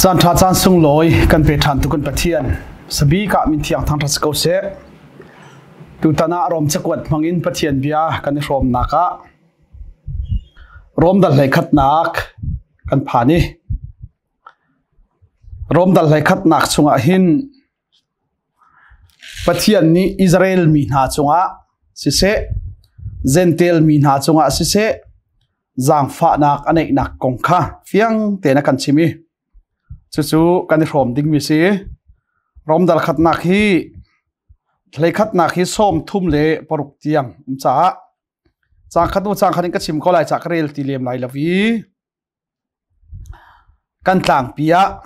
Caan ṭha caan sunglawi kan pe ṭhan tu kan Pathian sabik ah min thiang thangṭhat si ko seh. Tutan ah Rom cakuat hmangin Pathian bia kan i hrawmnak ah Rom dal hlei khatnak kan phan i Rom dal hlei khatnak chungah hin Pathian nih Israel mi hna cungah siseh, Jentail mi hna cungah siseh, zaangfahnak a neihnak kong kha fiang tein a kan chim i cucu kan i hrawm dingmi si. Rom dal khatnak hi hlei khatnak hi 36 tiang um caah caang khat hnu caang khat in ka chim ko lai ca ka rel ti lem lai lo i kan tlangpi ah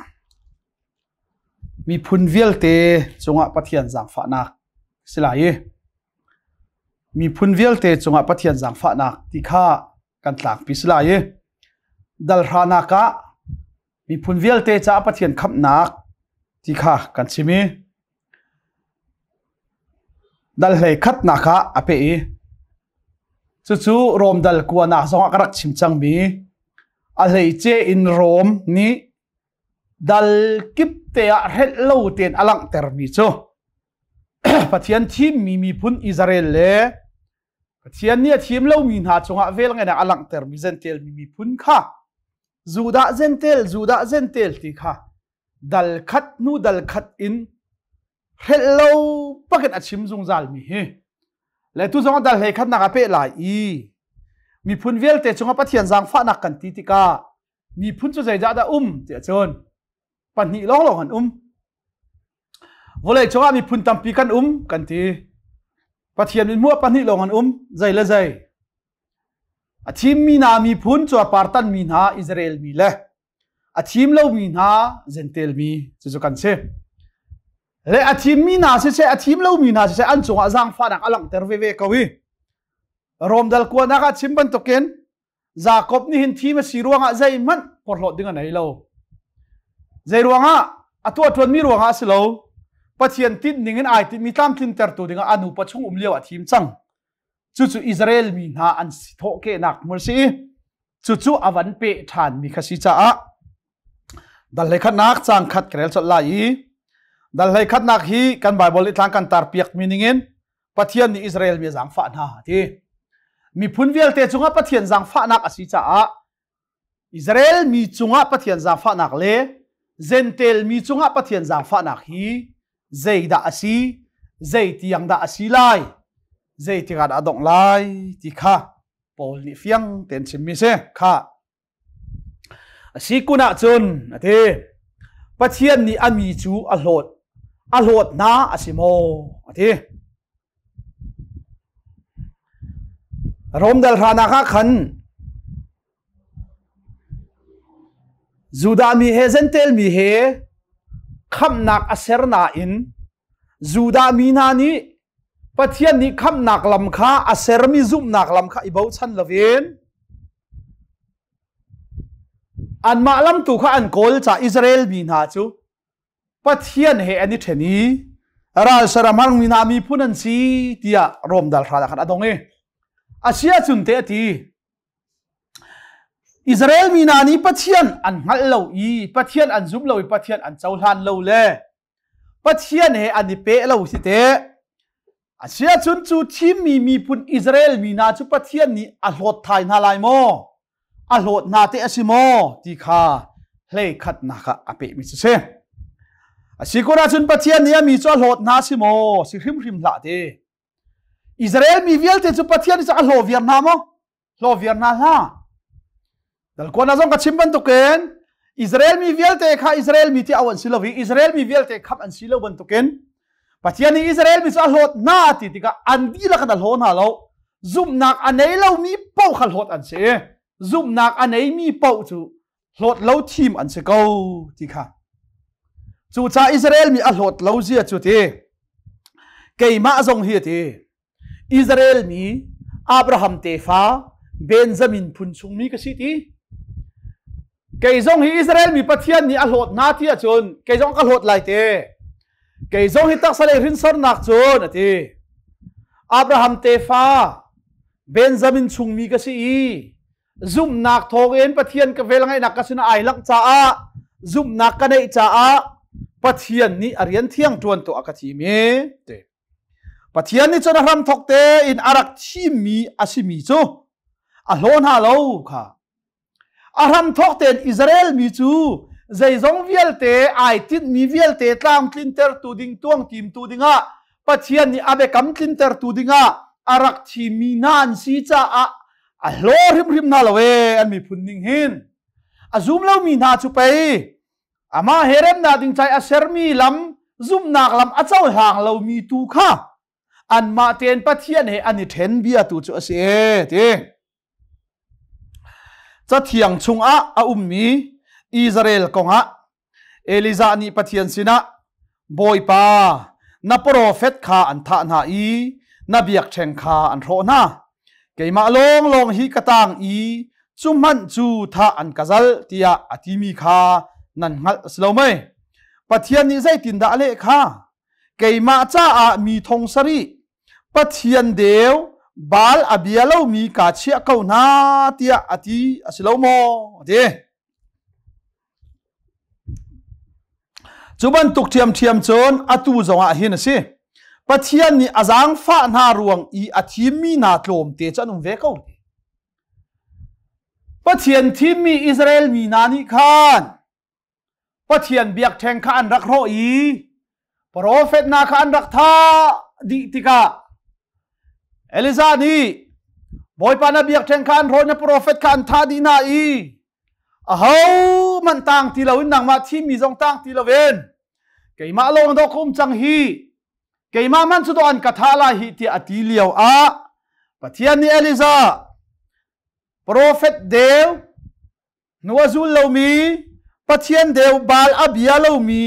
miphun vialte cungah Pathian zaangfahnak si lai i miphun vialte cungah Pathian zaangfahnak ti kha kan tlangpi si lai i dalhranak ah miphun vialte caah Pathian khamhnak ti kha kan chim i dal hlei khatnak ah a peh i cucu Rom dal kuanak zongah ka rak chim cangmi a hleice in Rom nih dal kip te ah hrelh lo tein a langhtermi cu Pathian thimmi miphun Israel le Pathian nih a thim lomi hna cungah velngeihnak a langhtermi Jentail mi miphun kha Judah Jentail Judah Jentail ti kha dal khat hnu dal khat in hrelh lo pakin a chim zungzal mi hi le tu zong dal hlei khatnak a peh lai i miphun vialte cungah Pathian zaangfahnak kan ti tikah miphun cu zeidah dah um tiah cun pahnih lawnglawng an um. Vawlei cungah miphun tampi kan um kan ti. Pathian min hmuh pahnih lawng an um. Zei le zei. A thimmi hna miphun cu a partan mi hna Israel mi le a thim lomi hna Jentail mi cucu kan si. Le a thimmi hna siseh a thim lomi hna siseh an cungah zaangfahnak a langhter veve ko i Rom dal kuanak ah chim bantukin Jakob nih hin thim a si ruangah zeihmanh porhlawt ding a nei lo. Zei ruangah a tuah ṭuanmi ruangah a si lo. Pathian tinh ning in ai tinhmi tlamtlintertu dingah a nupa chung um lio a thim cang. Cucu Israel mi hna an si thawhkehnak hmur si i cucu a van peh ṭhanmi kha si caah dal hlei khatnak caang khat ka rel colh lai i dal hlei khatnak hi kan Bible i tlang kan tar piakmi ningin Pathian nih Israel mi a zaangfah hna ti. Miphun vialte cungah Pathian zaangfahnak a si caah Israel mi cungah Pathian zaangfahnak le Jentail mi cungah Pathian zaangfahnak hi zeidah a si, zei tiang dah a si lai, zei tikah dah a dongh lai ti kha Paul nih fiang tein chimmi si. Kha A si kun ahcun a ti. Pathian nih a mi cu a hlawt. A hlawt hna a si maw? A ti. Rom dal hranak ah khan Judah mi he Jentail mi he khamhnak a ser nain Judah mi hna nih Pathian nih khamhnak lam kha a sermi zumhnak lam kha i bochan loin Anmah lam tu kha an kawl caah Israel mi hna cu Pathian he an i ṭhen i ral saram harngmi hna miphun an si tiah Rom dal hral ah khan a dong i a si ahcun teh a ti. Israel mi hna nih Pathian an hngalh lo i Pathian an zum lo i Pathian an cohlan lo le Pathian he an i peh lo si teh. Asiahcun cu thimmi miphun Israel mi hna cu Pathian nih a hlawt thai hna lai maw? A hlawt hna te a si maw? Ti kha hlei khatnak ah a pehmi cu si. A si kun ahcun Pathian nih a mi cu a hlawt hna si maw? Si hrimhrim hlah ti. Israel mi vialte cu Pathian nih a hlaw viar hna maw? Hlaw viar hna hlah. Dalkuan zong ka chim bantukin Israel mi vialte kha Israel mi ti au an si lo i Israel mi vialte khamh an si lo bantukin Pathian nih Israel mi cu a hlawt hna ti tikah an dihlak in a hlaw hna lo. Zumhnak a nei lomi paoh kha hlawt an si i zumhnak a neimi paoh cu hlawt lo thim an si ko ti kha. Cucaah Israel mi a hlawt lo zia cu ti keimah zong hi a ti Israel mi Abraham tefa Benjamin phun chungmi ka si ti. Kei zong hi Israel mi Pathian nih a hlawt hna ti ahcun kei zong ka hlawt lai te. Kei zong hi taksa lei hrinsornak cun a ti. Abraham tefa Benjamin chungmi ka si i zumhnak thawngin Pathian ka vel ngaihnak ka sinah ai langh caah Zumhnak ka neih caah Pathian nih a rian thiang ṭuan tuah a ka thim i ti. Pathian nih cun a hramthawk tein a rak thimmi a simi cu a hlaw hna lo kha. A hramthawk tein Israel mi cu zeizong vialte ai tinhmi vialte tlamtlintertu ding tuangtimtu dingah Pathian nih a biakam tlintertu dingah a rak thimmi hna an si caah a hlaw hrimhrim hna lo ee an miphun ning hin. A zum lomi hna cu pei amah he remnak ding cai a sermi lam zumhnak lam a cohlang lomi tu kha anmah tein Pathian he an i ṭhen bia tu cu a si e ti. Cathiang chungah a ummi Israel kongah Elijah nih Pathian sinah Bawipa na profet kha an thah hna i na biakṭheng kha an hrawh hna. Keimah lawnglawng hi ka tang i cu hmanh cu thah an ka zalh tiah a timi kha nan hngalh a si lo mei? Pathian nih zeitindah a leh kha? Keimah caah mi thong sarih Pathian deu Baal a bia lomi kaa chiah ko hna tiah a ti a si lo maw? A ti. Cu bantuk ṭhiamṭhiam cun atu zongah hin a si. Pathian nih a zaangfah hna ruang i a thimmi hna tlawmte cu an um ve ko. Pathian thimmi Israel mi hna nih khan Pathian biakṭheng kha an rak hrawh i profet hna kha an rak thah dih tikah Elijah nih Bawipa na biakṭheng kha an hrawh na profet kha an thah dih hna i ahohmanh tang ti loin nangmah thimmi zong tang ti loin keimah lawng dawh ka um cang hi keimah hmanh cu dawh an ka thah lai hi tiah a ti lio ah Pathian nih Elijah profet deu nu a zul lomi Pathian deu Baal a bia lomi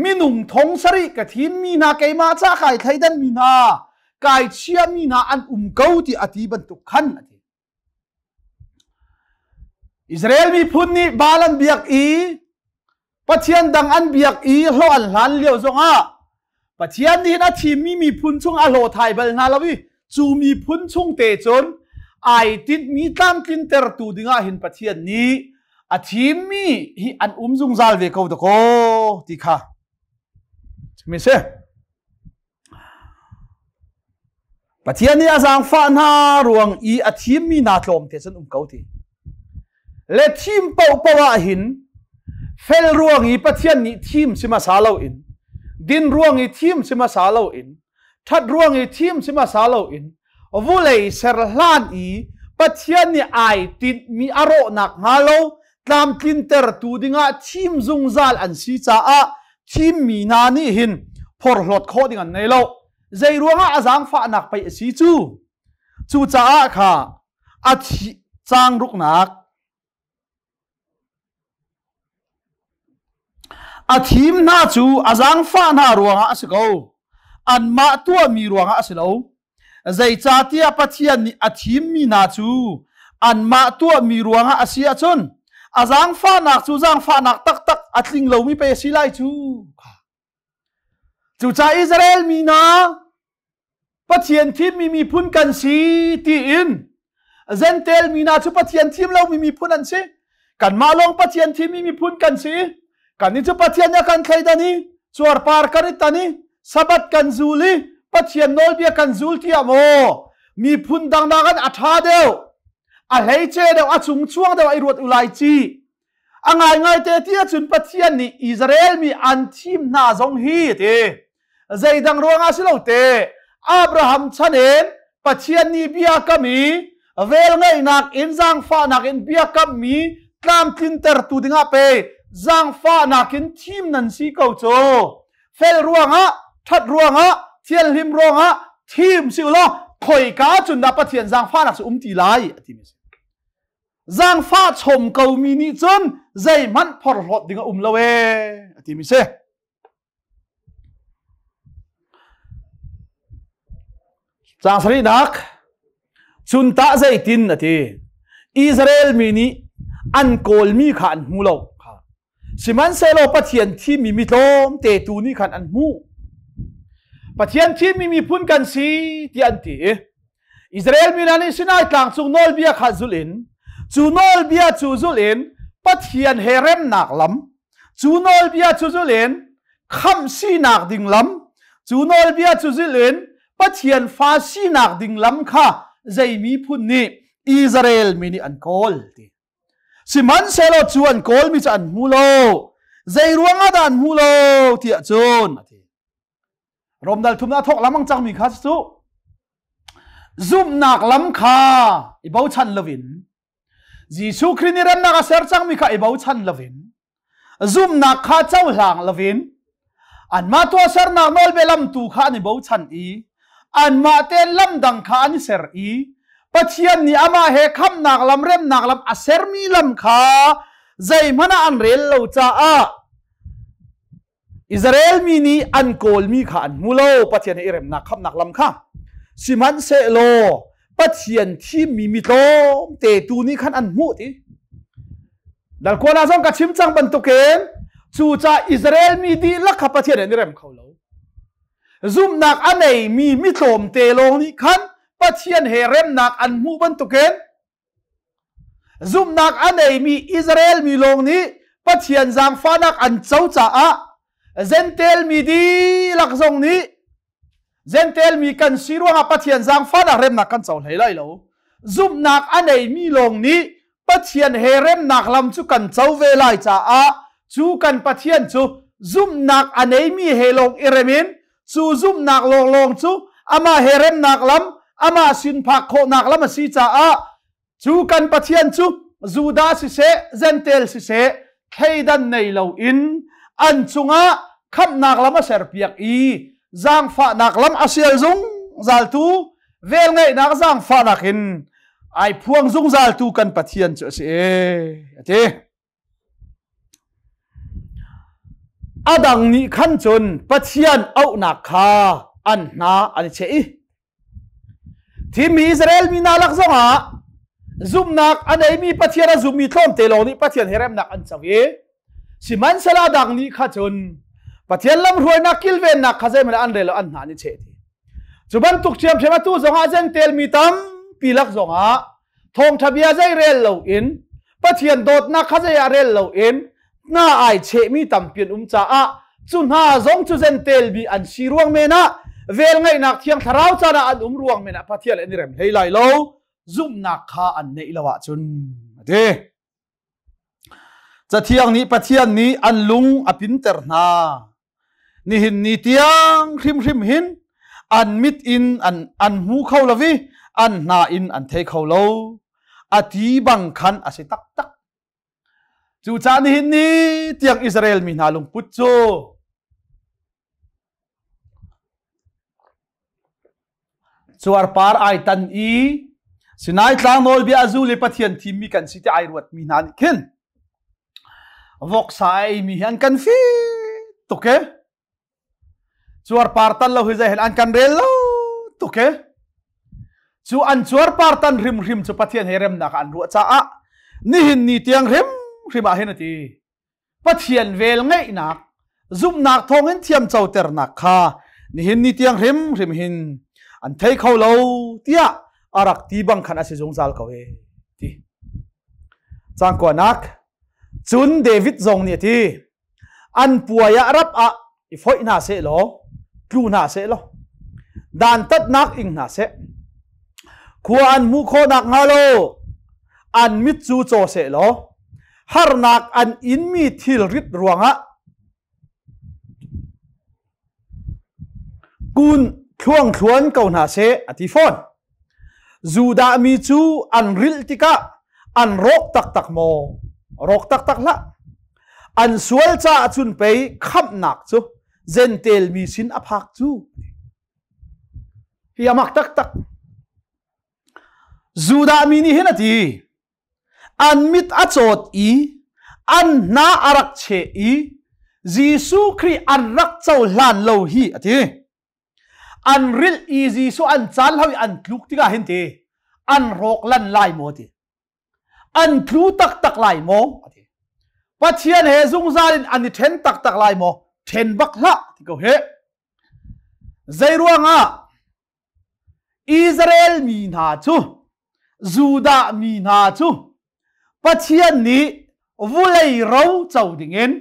minung thong sarih ka thimmi hna keimah ca kai thleidan mi hna kai chiami hna an um ko ti a ti bantuk khan a ti Israel miphun nih Baal an biak i Pathian dang an biak i hlawh an hlan lio zongah Pathian nih hin a thimmi miphun chung a hlaw thai bal hna lo i cu miphun chung te cun ai tinhmi tlamtlintertu dingah hin Pathian nih a thimmi hi an um zungzal ve ko dakaw ti kha mi si. Pathian nih a zaangfah hna ruang i a thimmi hna tlawmte cun um ko ti. Le thim paohpaoh ah hin fel ruang i Pathian nih thim si hmasa loin, din ruang i thim si hmasa loin, ṭhat ruang i thim si hmasa loin, vulei ser hlan i Pathian nih ai tinhmi a rawhnak hnga lo tlamtlintertu dingah thim zungzal an si caah thimmi hna nih hin phorhlawt khawh ding an nei lo. Zei ruangah a zaangfahnak pei a si cu? Cucaah kha a thi caang ruknak a thim hna cu a zaangfah hna ruangah a si ko. Anmah tuahmi ruangah a si lo. Zeicahtiah Pathian nih a thimmi hna cu anmah tuahmi ruangah a si ahcun a zaangfahnak cu zaangfahnak taktak a tling lomi pei a si lai cu. Cucaah Israel mi hna Pathian thimmi miphun kan si tiin Jentail mi hna cu Pathian thim lomi miphun an si. Kanmah lawng Pathian thimmi miphun kan si. Kannih cu Pathian nih a kan thleidan i cuarpar kan i tan i Sabbath kan zul i Pathian nawlbia kan zul tiah maw miphun dang nakin a ṭha deuh, a hleice deuh, a cungcuang deuh ai ruat u lai ci. A ngaingai te ti ahcun Pathian nih Israel mi an thim hna zong hi ti zeidang ruangah si lo te Abraham chan in Pathian nih bia kam i velngeihnak in zaangfahnak in biakammi tlamtlintertu dingah pe zaangfahnak in thim nan si ko cu fel ruangah ṭhat ruangah thianhlim ruangah thim si ulaw khoika cun dah Pathian zaangfahnak cu um ti lai a timi si. Zaangfah chom komi nih cun zeihmanh phorhlawt ding a um lo ee a timi si. Caang sarihnak cun tah zeitin a ti. Israel mi nih an kawlmi kha an hmu lo. Sihmanhsehlaw Pathian thimmi mi tlawmte tu nih khan an hmuh. Pathian thimmi miphun kan si tiah an ti i Israel mi hna nih Sinai tlang cung nawlbia kha zulh in cu nawlbia cu zulh in Pathian he remnak lam. Cu nawlbia cu zulin khamh sinak ding lam, cu nawlbia cu zulin Pathian fa sinak ding lam kha zei miphun nih Israel mi nih an kawl ti. Sihmanhsehlaw cu an kawlmi cu an hmu lo. Zei ruangah dah an hmu lo tiah cun a ti. Romdal thumnak thawk lamang cangmi kha cu zumhnak lam kha i bochan loin Jesuh Khrih nih remnak a ser cangmi kha i bochan loin zumhnak kha cohlang loin anmah tuahsernak nawlbia lam tu kha an i bochan i anmah tein lam dang kha an i ser i Pathian nih amah he khamnak lam remnak lam a sermi lam kha zeihmanh ah an rel lo caah Israel mi nih an kawlmi kha an hmu lo. Pathian he i remnak khamnak lam kha. Sihmanhsehlaw Pathian thimmi mi tlawmte tu nih khan an hmuh ti. Dalkuan ah zong ka chim cang bantukin cucaah Israel mi dihlak kha Pathian he an i rem kho lo. Zumhnak a neimi mi tlawmte lawng nih khan Pathian he remnak an hmuh bantukin Zumhnak a neimi Israel mi lawng nih Pathian zaangfahnak an co caah Jentail mi dihlak zong nih Jentail mi kan si ruangah Pathian zaangfahnak remnak kan co hlei lai lo. Zumhnak a neimi lawng nih Pathian he remnak lam cu kan co ve lai caah cu kan Pathian cu zumhnak a neimi he lawng i rem in cu zumhnak lawnglawng cu amah he remnak lam amah sin phak khawhnak lam a si caah cu kan Pathian cu Judah siseh Jentail siseh thleidan nei loin an cungah khamhnak lam a serpiak i zaangfahnak lam a sial zungzal tu velngeihnak zaangfahnak in ai phuang zungzal tu kan Pathian cu a si e a ti. A dang nih khan cun Pathian auhnak kha an hna an i cheh i thimmi Israel mi hna lak zongah zumhnak a neimi Pathian a zummi tlawmte lawng nih Pathian he remnak an co i sihmanhsehlaw a dang nih kha cun Pathian lamhruainak kilvennak kha zeihmanh an rel lo an hna an i cheh ti. Cu bantuk ṭhiamṭhiam atu zongah Jentail mi tampi lak zongah thawngṭha bia zei rel loin Pathian dawtnak kha zei ah rel loin hna ai chehmi tampi an um caah cu hna zong cu Jentail mi an si ruang men ah velngeihnak thiang thlarau caan ah an um ruang men ah Pathian an i rem hlei lai lo zumhnak kha an neih lo ahcun a ti. Cathiang nih Pathian nih an lung a pinter hna. Nihin ni tiang hrimhrim hin an mit in an hmu kho lo i an hna in an thei kho lo. A ti bang khan a si taktak. Cucaah nihin ni tiang Israel mi hna lungput cu Cuarpar ai tan i Sinai tlang nawlbia a zul i Pathian thimmi kan si ti ai ruatmi hna nih khin voksa a eimi hi an kan fi tuk e. Cuarpar tan lo hi zei hen an kan rel lo tuk e. Cu an cuarpar tan hrimhrim cu Pathian he remnak ah an ruah caah nihin ni tiang hrimhrim ah hin a ti. Pathian vel ngeihnak zumhnak thawngin thiamcoternak kha nihin ni tiang hrimhrim hin an thei kho lo tiah a rak ti bang khan a si zungzal ko e ti. Cang kuanak cun David zong nih a ti an puai ah rap ah i foih hna seh law tlu hna seh law dantatnak ing hna seh khua an hmuh khawhnak hnga lo an mit cu caw seh law harnak an inmi thilrit ruangah kun thluangthluan ko hna seh a ti fawn. Judah mi cu an rilh tikah an rawk taktak maw? Rawk taktak hlah. An sual caah cun pei khamhnak cu Jentail mi sin a phak cu. Hi a mak taktak. Judah mi nih hin a ti. An mit a cawt i an hna a rak cheh i Jesuh Khrih an rak cohlan lo hi a ti. An rilh i Jesuh an caan lo i an tluk tikah hin ti an rawk lan lai maw ti. An tlu taktak lai maw a ti. Pathian he zungzal in an i ṭhen taktak lai maw? Ṭhen bak hlah ti ko he. Zei ruangah Israel mi hna cu Judah mi hna cu Pathian nih vulei ro co dingin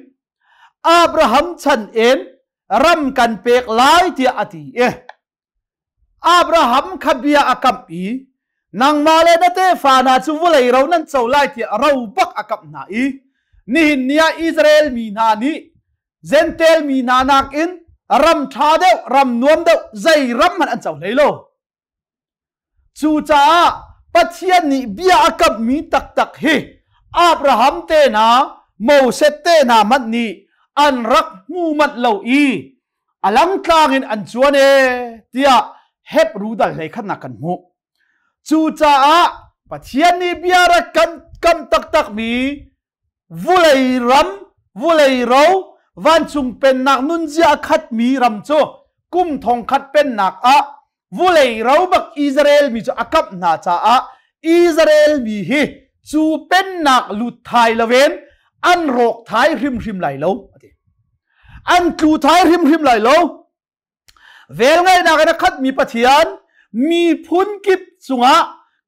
Abraham chan in ram kan pek lai tiah a ti i Abraham kha bia a kamh i nangmah le na tefa hna cu vawlei ro nan co lai tiah ro bak a kamh hna i nihin ni ah Israel mi hna nih Jentail mi hna nakin ram ṭha deuh ram nuam deuh zei ram hmanh an co hlei lo. Cucaah Pathian nih bia a kamhmi taktak hi Abraham te hna, Moses te hna hmanh nih an rak hmu manh lo i a langtlang in an cuan e tiah Hebru dal hlei khatnak kan hmuh. Cucaah Pathian nih bia rak kan kam taktakmi vulei ram, vulei ro, vancung pennak nunzia a khatmi ram cu kum thongkhat pennak ah vulei ro bak Israel mi cu a kamh hna caah Israel mi hi cu pennak lut thai loin an rawk thai hrimhrim lai lo ati. An tlu thai hrimhrim lai lo. Velngeihnak in a khatmi Pathian miphun kip cungah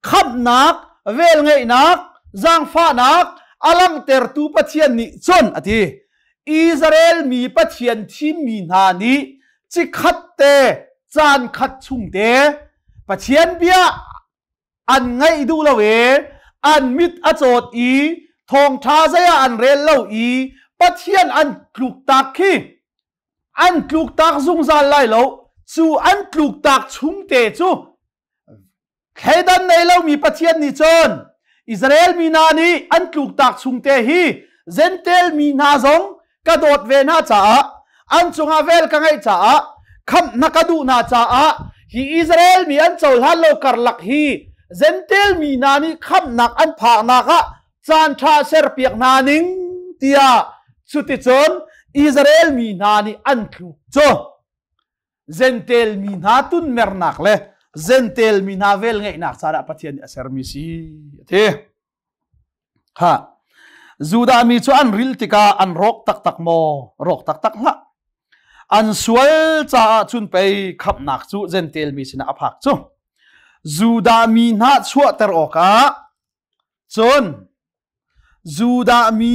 khamhnak, velngeihnak, zaangfahnak a langhtertu Pathian nih cun a ti. Israel mi Pathian thimmi hna nih cikhat te caan khat chung te Pathian bia an ngaih duh lo i an mit a cawt i thawngṭha zei ah an rel lo i Pathian an tluktak khi an tluktak zungzal lai lo. Cu an tluktak chungte cu thleidan nei lomi Pathian nih cun Israel mi hna nih an tluktak chungte hi Jentail mi hna zong ka dawt ve hna caah, an cungah vel ka ngeih caah, khamh hna ka duh hna caah, hi Israel mi an cohlan lo karlak hi Jentail mi hna nih khamhnak an phaknak ah caan ṭha serpiak hna ning tiah cuticun Israel mi hna nih an tluk cu Jentail mi hna tunmernak le Jentail mi hna velngeihnak caah Pathian nih a sermi si a ti. Ha Judah mi cu an ril tikah an rawk taktak maw? Rawk taktak hlah. An sual caah cun pei khamhnak cu Jentail mi sinah a phak cu. Judah mi hna chuahter awkah cun Judah mi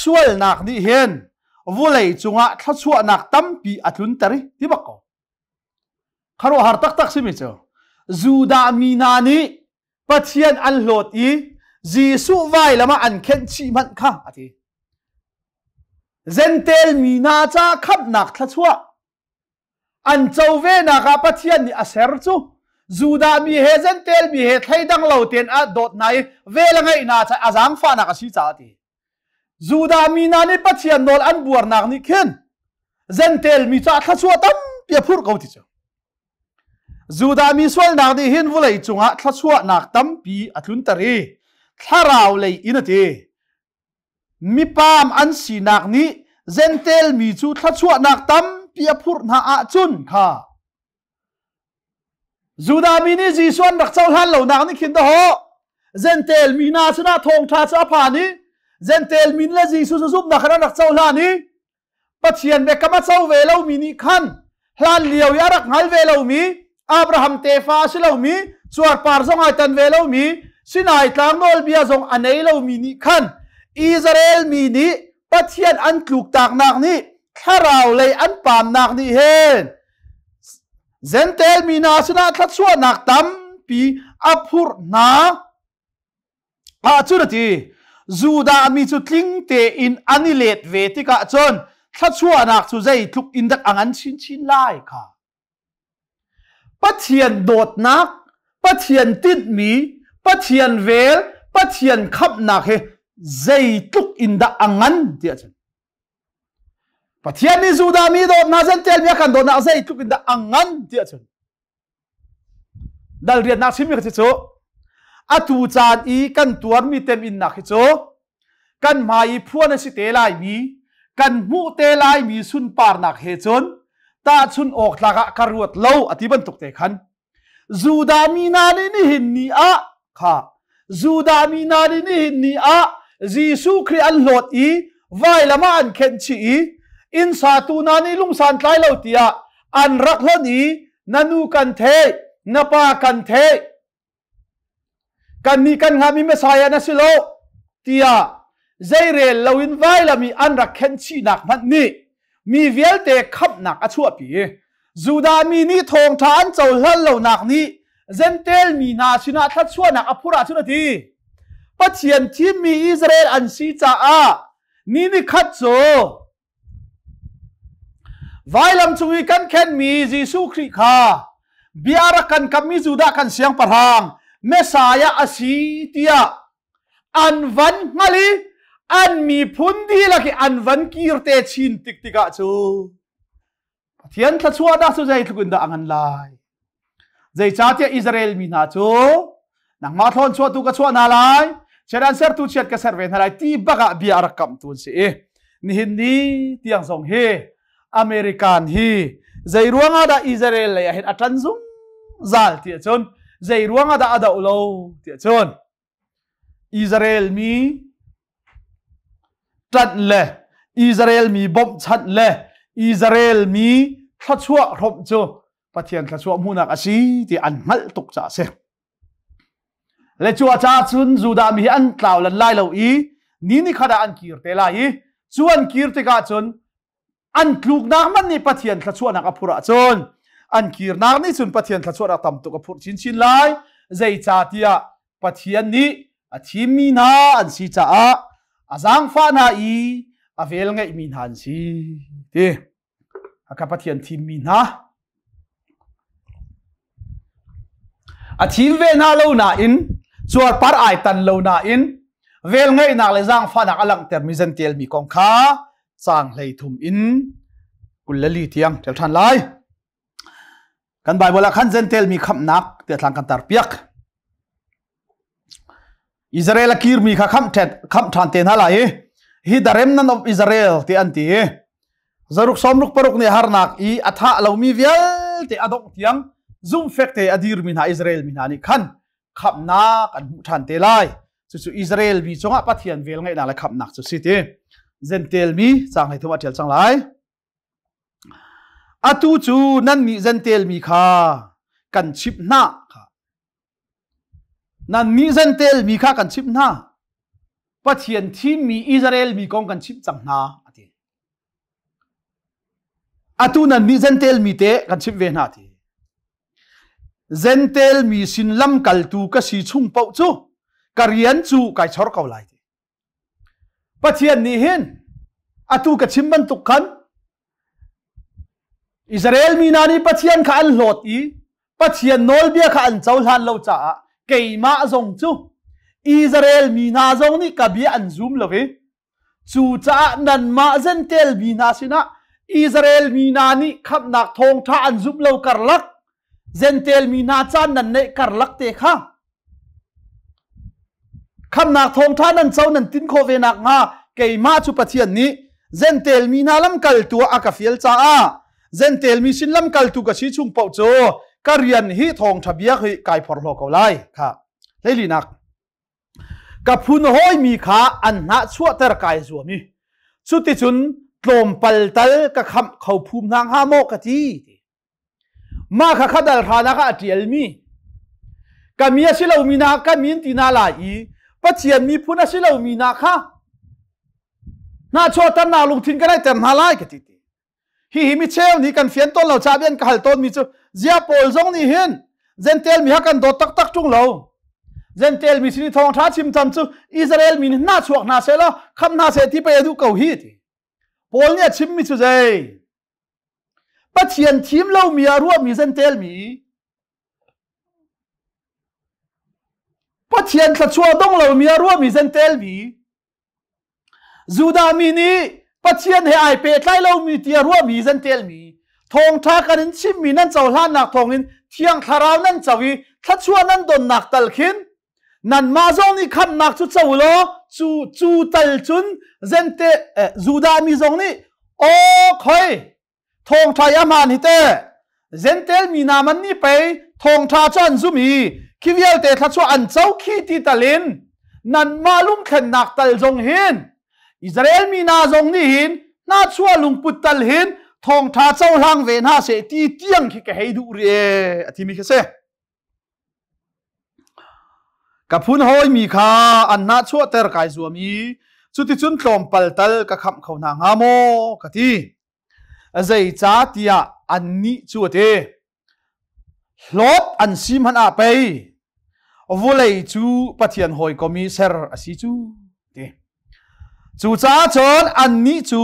sualnak nih hin vulei cungah thluachuahnak tampi a tlunter i ti bak ko. Khuaruahhar taktak simi cu Judah mi hna nih Pathian an hlawt i Jesuh vailam ah an khenh chih hmanh kha a ti. Jentail mi hna ca khamhnak thluachuah an co venak ah Pathian nih a ser cu Judah mi he Jentail mi he thleidang lo tein a dawt hna i vel a ngeih hna ca a zaangfahnak a si caah a ti. Judah mi hna nih Pathian nawl an buarnak nih khin Jentail mi caah thluachuah tampi a phurh ko ti cu. Judah mi sualnak nih hin vawlei cungah thluachuahnak tampi a tlunter i thlarau lei in a ti. Mipaam an sinak nih Jentail mi cu thluachuahnak tampi a phurh hna ahcun kha Judah mi nih Jesuh an rak cohlan lonak nih khin dahawh Jentail mi hna sinah thawngṭha cu a phan i Jentail mi le Jesuh cu zumhnak khan an rak cohlan i Pathian biakam a co ve lomi nih khan hlan lio i a rak hngal ve lomi Abraham tefa a si lomi cuarpar zong ai tan ve lomi Sinai tlang nawlbia zong a nei lomi nih khan Israel mi nih Pathian an tluktaknak nih thlarau lei an paamnak nih hin Jentail mi hna sinah thluachuahnak tampi a phurh hna. Ah cun a ti. Judah mi cu tling tein an i let ve tikah cun thluachuahnak cu zeitluk in dak a ngan chinchin lai kha. Pathian dawtnak, Pathian tinhmi, Pathian vel, Pathian khamhnak hi zeitluk in dah a ngan tiah cun Pathian nih Judah mi dawtnak Jentail mi a kan dawtnak zeitluk in dah a ngan tiah cun dal riannak chimmi kha cu atu caan i kan tuarmi teminnak hi cu kan hmai i phuan a si te laimi kan hmuh te laimi sunparnak he cun tahchun awk tlak ah ka ruat lo a ti bantuk te khan Judah mi hna nih nihin ni ah kha Judah mi hna nih nihin ni ah Jesuh Khrih an hlawt i vailam ah an khenh chih i inn satu hna nih lungsan tlai lo tiah an rak hlonh i na nu kan theih na pa kan theih kannih kan hngahmi Messiah na si lo tiah. Zeirel loin vailam i an rak khenh chihnak hmanh nih mi vialte khamhnak a chuahpi. Judah mi nih thawngṭha an cohlan lonak nih Jentail mi hna sinah thluachuahnak a phurh ahcun a ti. Pathian thimmi Israel an si caah ni nikhat cu Vailam cung i kan khenmi Jesuh Khrih kha bia rak kan kammi Judah kan siangpahrang Messiah a si tiah an van hngal i an miphun dihlak i an van kir te chin tik tikah cu Pathian thluachuahnak cu zeitluk in dah a ngan lai. Zeicahtiah Israel mi hna cu nangmah thlawn chuahtu ka chuah hna lai, chiat an sertu chiat ka ser ve hna lai ti bak ah bia a rak kamhtu an si i nihin ni tiang zong hi American hi zei ruangah dah Israel lei ah hin a ṭan zungzal ti ahcun zei ruangah dah a doh lo ti ahcun Israel mi ṭanh le Israel mi bawmhchanh le Israel mi thluachuah hrawmh cu Pathian thluachuah hmuhnak a si ti an hngalh tuk caah a si. Le cu a caah cun Judah mi hi an tlau lan lai lo i ni ni khat ah an kir te lai i cu an kir tikah cun an tluknak man nih Pathian thluachuahnak a phurh ahcun an kirnak nih cun Pathian thluachuahnak tam tuk a phurh chinchin lai. Zeicahtiah Pathian nih a thimmi hna an si caah a zaangfah hna i a vel ngeihmi hna an si ti. Ka Pathian thimmi hna a thim ve hna lo nain cuarpar ai tan lo nain velngeihnak le zaangfahnak a langhtermi zentelmi kong kha caang 33 in 24 tiang ṭial ṭhan lai. Kan Bible ah khan zentelmi khamhnak tiah thlang kan tar piak. Israel a kirmi kha khamh khamh ṭhan te hna lai i hi the remnant of Israel ti an ti i zaruk sawmruk paruk nih harnak i a thah lomi vialte a dongh tiang zumhfek te a dirmi hna Israel mi hna nih khan khamhnak an hmuh ṭhan te lai. Cucu Israel mi cungah Pathian vel ngeihnak le khamhnak cu si ti. Zentel mi caang 33 a ṭial cang lai. Atu cu nannih Zentel mi kha kan chimh hna kha. Nannih Zentel mi kha kan chimh hna. Pathian thimmi Israel mi kong kan chimh cang hna a ti. Atu nannih Zentel mi te kan chimh ve hna ti. Zentel mi sin lamkaltu ka si chung paoh cu ka rian cu kai chor ko lai ti. Pathian nih hin atu ka chim bantuk khan Israel mi hna nih Pathian kha an hlawt i Pathian nawlbia kha an cohlan lo caah keimah zong cu Israel mi hna zong nih ka bia an zum lo i cucaah nanmah Jentail mi hna sinah Israel mi hna nih khamhnak thawngṭha an zumh lo karlak Jentail mi hna caan nan neih karlak te kha Khamnak thawngṭha nan co nan tin khawh ve nakhnga keimah cu Pathian nih Jentail mi hna lamkaltu ah a ka fial caah Jentail mi sin lamkaltu ka si chung paoh cu ka rian hi thawngṭha bia hi kai phorhlaw ko lai. Kha hleilinak ka phun hawimi kha an hnah chuahter kai zuam i cuticun tlawmpal tal ka khamh kho phum hna hnga maw ka ti. Mah kha kha dal hranak ah a ṭialmi ka mi a si lomi hna ka min ti hna lai i Pathian miphun a si lomi hna kha hnahchuahternak lungthin ka neihter hna lai ka ti ti. Hihi mi cheu nih kan fian tawn lo caah an ka hal tawnmi cu zia Paul zong nih hin Jentail mi ha kan dawt taktak ṭung lo. Jentail mi sin i thawngṭha chim cam cu Israel mi nih hnahchuak hna seh law khamh hna seh ti pei a duh ko hi ti. Paul nih a chimmi cu zei? Pathian thim lomi ah ruahmi zentel mi Pathian thluachuah dong lomi ah ruahmi zentel mi Judah mi nih Pathian he ai pehtlai lomi tiah ruahmi zentel mi thawngṭha kan in chimmi nan cohlannak thawngin Thiang Thlarau nan co i thluachuah nan donnak tal khin nanmah zong nih khamhnak cu co law cu cu tal cun zente eh, Judah mi zong nih aw khoi thawngṭha i ahmaan hi te Jentail mi hna man nih pei thawngṭha cu an zum i khi vialte thluachuah an co khi ti talin nanmah lungthlennak tal zong hin Israel mi hna zong nih hin hnachuah lungput tal hin thawngṭha cohlang ve hna seh ti tiang khi ka hei duh rih e a timi khi si. Ka phun hawimi kha an hnahchuahter kai zuam i Cuticun tlawmpal tal ka khamh kho hna hnga maw ka ti. Zeicah tiah annih cu a ti. Hlawt an si hmanh ah pei vulei cu Pathian hawikom i ser a si cu ti. Cucaah cun annih cu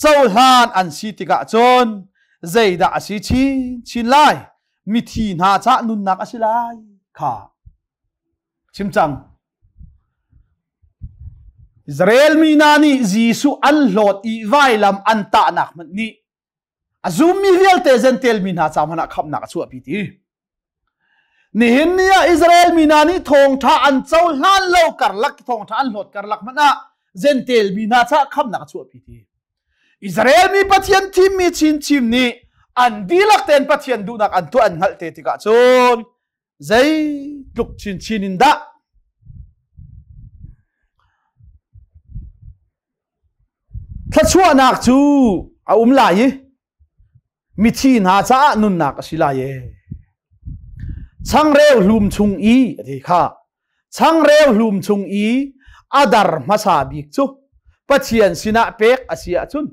cohlan an si tikah cun zeidah a si chinchin lai? Mithi hna cah nunnak a si lai kha chim cang. Israel mi hna nih Jesuh an hlawt i vailam an tahnak hmanh nih a zummi vialte Jentail mi hna ca hmanh ah khamhnak a chuahpi ti. Nihin ni ah Israel mi hna nih thawngṭha an cohlan lo karlak thawngṭha an hlawt karlak hmanh ah Jentail mi hna caah khamhnak a chuahpi ti. Israel mi Pathian thimmi chinchin nih an dihlak tein Pathian duhnak an tuah an hngalh te tikah cun zeitluk chinchin in dah thluachuahnak cu a um lai i mithi hna caah nunnak a si lai e. Changreu hlum chung i a ti kha changreu hlum chung i a dar hmasa bik cu Pathian sinah pek a si ahcun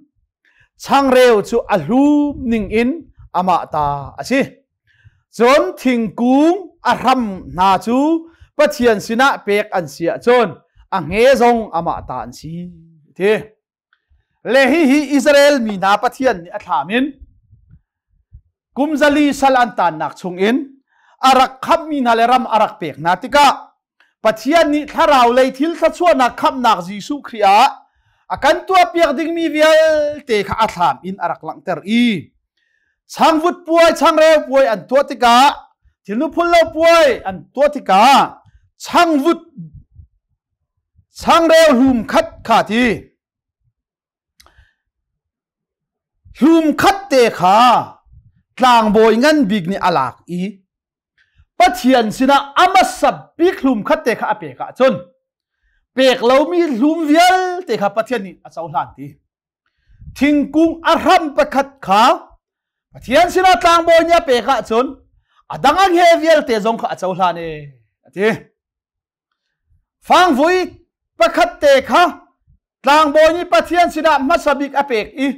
changreu cu a hlum ning in amah ta a si. Cun thingkung a hram hna cu Pathian sinah pek an si ahcun a hnge zong amah ta an si. Ti. Le hihi Israel mi hna Pathian nih a thlam in kum zali sal an tannak chungin a rak khamhmi hna le ram a rak pek hna tikah Pathian nih thlarau lei thil thluachuahnak khamhnak Jesuh Khrih ah a kan tuahpiak dingmi vialte kha a thlam in a rak langhter i changvut puai changreu puai an tuah tikah thilnu phul lo puai an tuah tikah changvut changreu hlum khat kha ti hlum khat te kha tlangbawi ngan bik nih a lak i Pathian sinah a hmasa bik hlum khat te kha a pek ahcun pek lomi hlum vialte kha Pathian nih a cohlan ti. Thingkung a hram pakhat kha Pathian sinah tlangbawi nih a pek ahcun a dang a nge vialte zong kha a cohlan e a ti. Fangvui pakhat te kha tlangbawi nih Pathian sinah hmasa bik a pek i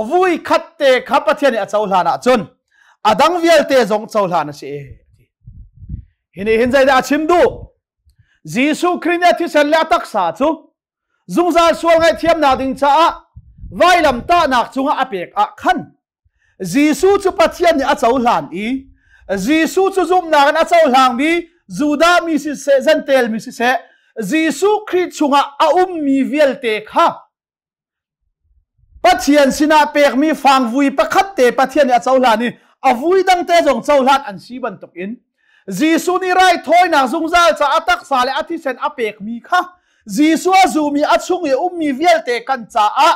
vui khat te kha Pathian nih a cohlan ahcun a dang vialte zong cohlan a si. Hi nih hin zeidah a chim duh? Jesuh Khrih nih a thisen le a taksa cu zungzal sual ngaihthiamnak ding caah vailam tahnak cungah a pek ah khan Jesuh cu Pathian nih a cohlan i Jesuh cu zumhnak in a cohlangmi Judah mi siseh, Jentail mi siseh, Jesuh Khrih chungah a ummi vialte kha Pathian sinah pekmi fangvui pakhat te Pathian nih a cohlan i a vui dangte zong cohlan an si bantukin Jesuh nih raithawinak zungzal ca a taksa le a thisen a pekmi kha Jesuh a zumi a chung i ummi vialte kan caah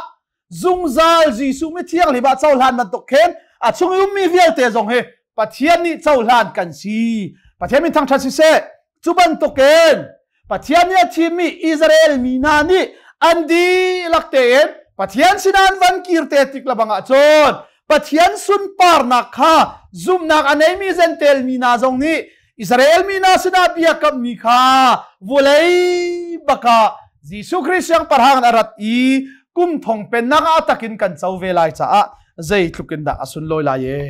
zungzal Jesuh mi thianghlim ah cohlan bantuk khin a chung i ummi vialte zong hi Pathian nih cohlan kan si. Pathian min thangṭhat siseh. Cu bantukin Pathian nih a thimmi Israel mi hna nih an dihlak tein Pathian sinah an van kir te tik lebang ahcun Pathian sunparnak kha zumhnak a neimi Jentail mi hna zong nih Israel mi hna sinah biakammi kha vawlei bakah Jesuh Khrih siangpahrang a rat i kum thong pennak ah takin kan co ve lai caah zeitluk in dah a sunlawi lai e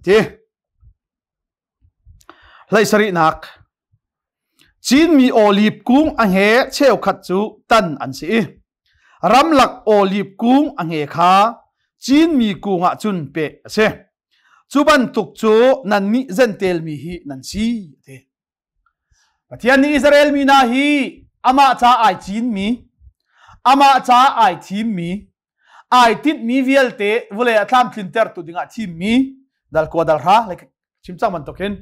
ti hlei sarihnak Cinmi olive kung a nge cheukhat cu tan an si i ramlak olive kung a nge kha cinmi kung ah cun peh a si. Cu bantuk cu nannih Jentail mi hi nan si ti. Pathian nih Israel mi hna hi amah ca ai cinmi, amah ca ai thimmi, ai tinhmi vialte vawlei ah tlamtlintertu dingah thimmi dal kua dal hra like chim cang bantukin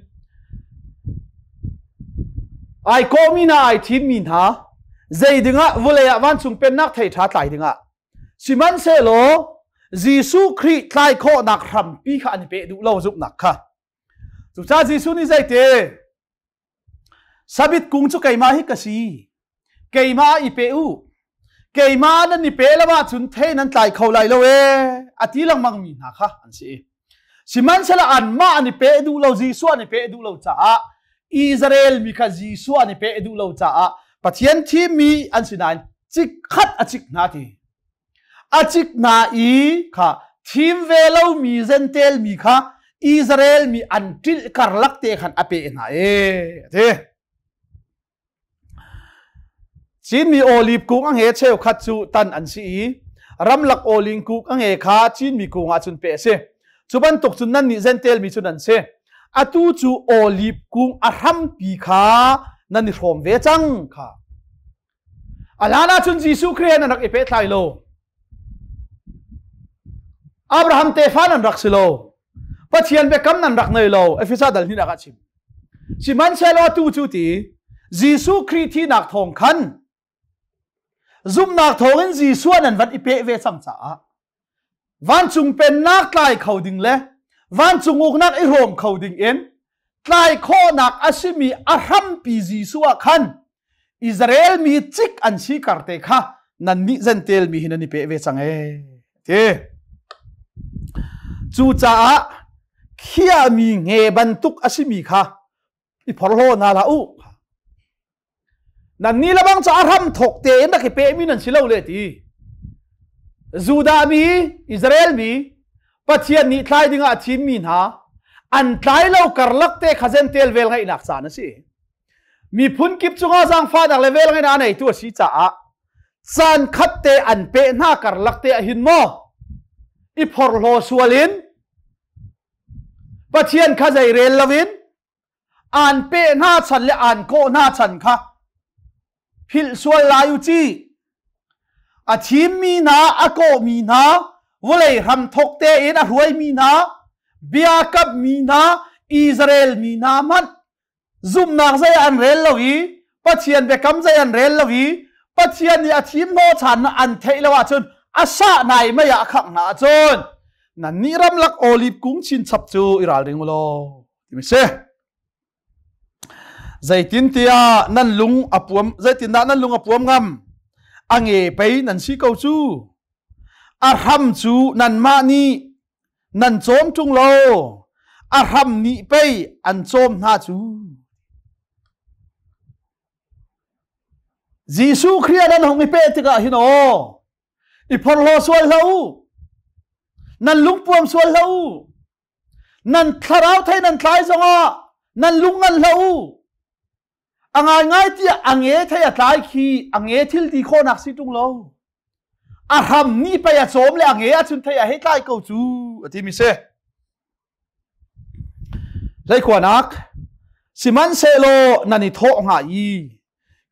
ai kawhmi hna ai thimmi hna zei dingah vawlei ah vancung pennak thei ṭha tlai dingah sihmanhsehlaw Jesuh Khrih tlai khawhnak hrampi kha an i peh duh lo zumhnak kha cucaah Jesuh nih zeite Sabit kung cu keimah hi ka si. Keimah i pe u. Keimah nan i pe lo ahcun thei nan tlai kho lai lo ee a ti lengmang mi hna kha an si. Sihmanhsehlaw anmah an i pe duh lo, Jesuh an i pe duh lo caah Israel mi kha Jesuh an i pe duh lo caah Pathian thimmi an si nain. Cikkhat a cik hna ti. A cik hna i kha thim ve lomi Jentail mi kha Israel mi an ṭilh karlak te khan a peh hna e ti. Cinmi olive kung a nge cheukhat cu tan an si i ramlak olive kung a nge kha cinmi kung ah cun peh a si. Cu bantuk cun nannih Jentail mi cu nan si. Atu cu olive kung a hrampi kha nan i hrawm ve cang kha. A hlan ahcun Jesuh Khrih he nan rak i pehtlai lo. Abraham tefa nan rak si lo. Pathian biakam nan rak nei lo. Efesa dal hnih ah a chim. Sihmanhsehlaw atu cu ti Jesuh Khrih thihnak thawng khan zumhnak thawngin Jesuh nan van i peh ve cang caah vancung pennak tlai kho ding le vancung uknak i hrawm kho ding in tlai khawhnak a simi a hrampi Jesuh ah khan Israel mi cik an si karte kha nannih Jentail mi hi nan i peh ve cang ee ti. Cucaah khiahmi nge bantuk a simi kha i phorhlaw hna hlah u. Nannih le bang cu a hram thawk tein rak i pehmi nan si lo le ti. Judah mi, Israel mi, Pathian nih tlai dingah a thimmi hna, an tlai lo karlak te kha Jentail vel ngaihnak caan a si. Miphun kip cungah zaangfahnak le vel ngaihnak a neitu a si caah caan khat te an peh hna karlak te ah hin maw i phorhlaw sual in Pathian kha zei rel loin an peh hna chan le an kawh hna chan kha philh sual lai u ci. A thimmi hna, a kawhmi hna, vawlei hram thawk tein a hruaimi hna, bia kamhmi hna, Israel mi hna hmanh zumhnak zei an rel lo i Pathian biakam zei an rel lo i Pathian nih a thim hnawhchan an theih lo ahcun a sah nai mei ah a khangh hna ahcun nannih ramlak olive kung chinchap cu i ralring u law timi si. Zeitintiah nan lung a puam zeitindah nan lung a puam ngam? A nge pei nan si ko cu. A hram cu nanmah nih nan cawm ṭung lo. A hram nih pei an cawm hna cu. Jesuh Khrih ah nan hung i peh tikah hin aw i phorhlaw sual hlah u. Nan lungpuam sual hlah u. Nan thlarau thei nan tlai zongah nan lung ngan hlah u. A ngaingai tiah a nge thei a tlai khi a nge thil ti khawhnak si ṭung lo. A hram nih pei a cawm le a nge ahcun thei a hei tlai ko cu a timi si. Hleikhuanak Sihmanhsehlaw nan i thawh hnga i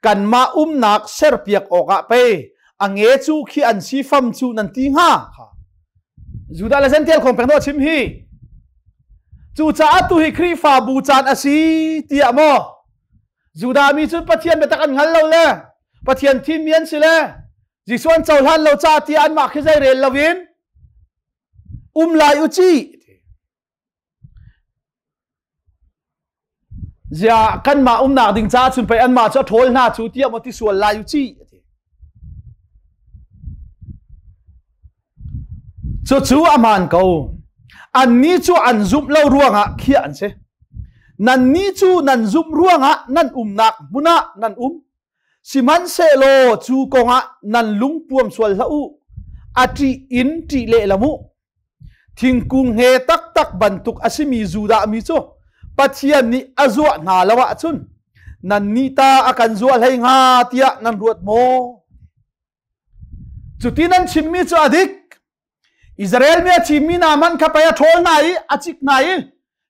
kanmah umnak serpiak awkah pei a nge cu khi an si fam cu nan ti hnga. Judah le Jentail kong peng chim hi. Cucaah tu hi Khrihfabu caan a si tiah maw Judah mi cu Pathian biatak an hngal lo le Pathian thimmi an si le Jesuh an cohlan lo caah tiah anmah khi zei rel loin um lai u ci. Zia kanmah umnak ding caah cun pei anmah cu a ṭhawl hna cu tiah maw ti sual lai u ci. Cucu a hmaan ko. Annih cu an zumh lo ruangah khiah an si. Nannih cu nan zumh ruangah nan umnak hmun ah nan um. Sihmanhsehlaw cu kongah nan lung puam sual hlah u. A ṭih in ṭih lehlam u. Thingkung he taktak bantuk a simi Judah mi cu Pathian nih a zuah hna lo ahcun nannih ta a kan zuah hlei hnga tiah nan ruat maw? Cuti nan chimmi cu a dik. Israel mi a chimmi hna hmanh kha pei a ṭhawl hna i a cik hna i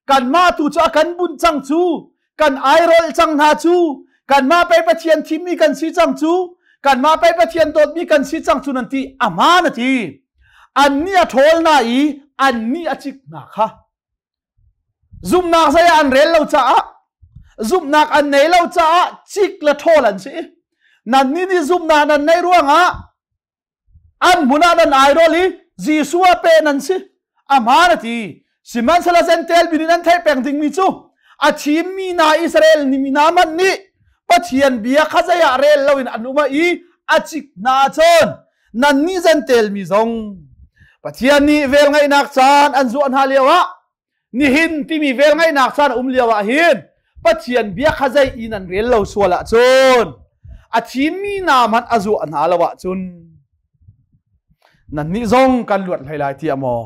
kanmah tu cu a kan bunh cang cu, kan airolh cang hna cu, kanmah pei Pathian thimmi kan si cang cu, kanmah pei Pathian dawtmi kan si cang cu nan ti. A hmaan a ti. Annih a ṭhawl hna i annih a cik hna kha. Zumhnak zei ah an rel lo caah zumhnak an nei lo caah cik le ṭhawl an si. Nannih nih zumhnak nan neih ruangah an hmun ah nan airawl i Jesuh ah pe nan si. A hmaan a ti. Sihmanhsehlaw Jentail mi nih nan theih peng dingmi cu a thimmi hna Israel mi hna hmanh nih Pathian bia kha zei ah rel loin an um i a cik hna ahcun nannih Jentail mi zong Pathian nih velngeihnak caan an zuah hna lioah nihin timi velngeihnak caan a um lioah hin Pathian bia kha zei i nan rel lo sual ahcun. A thimmi hna hmanh a zuah hna lo ahcun nannih zong kan luat hlei lai tiah maw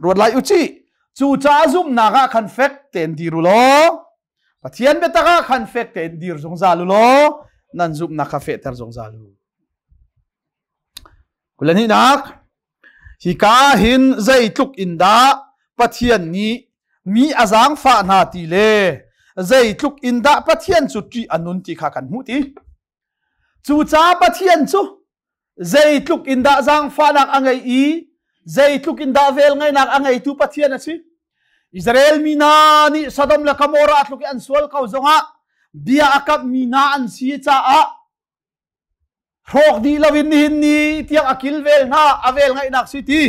ruat lai u cih. Cucaah zumhnak ah khan fek tein dir u law Pathian biatak ah khan fek tein dir zungzal u law nan zumhnak kha fehter zungzal u. Kulanihnak hika hin zeitluk in dah Pathian nih mi a zaangfah hna ti le zeitluk in dah Pathian cu ṭih a nun ti kha kan hmuh ti. Cucaah Pathian cu zeitluk in dah zaangfahnak a ngei i zeitluk in dah velngeihnak a ngeitu Pathian a si. Israel mi hna nih Sodom le Gomorrah tluk i an sual ko zongah bia a kamhmi hna an si caah hrawk dih loin nihin ni tiang a kilvel hna a vel ngaihnak si ti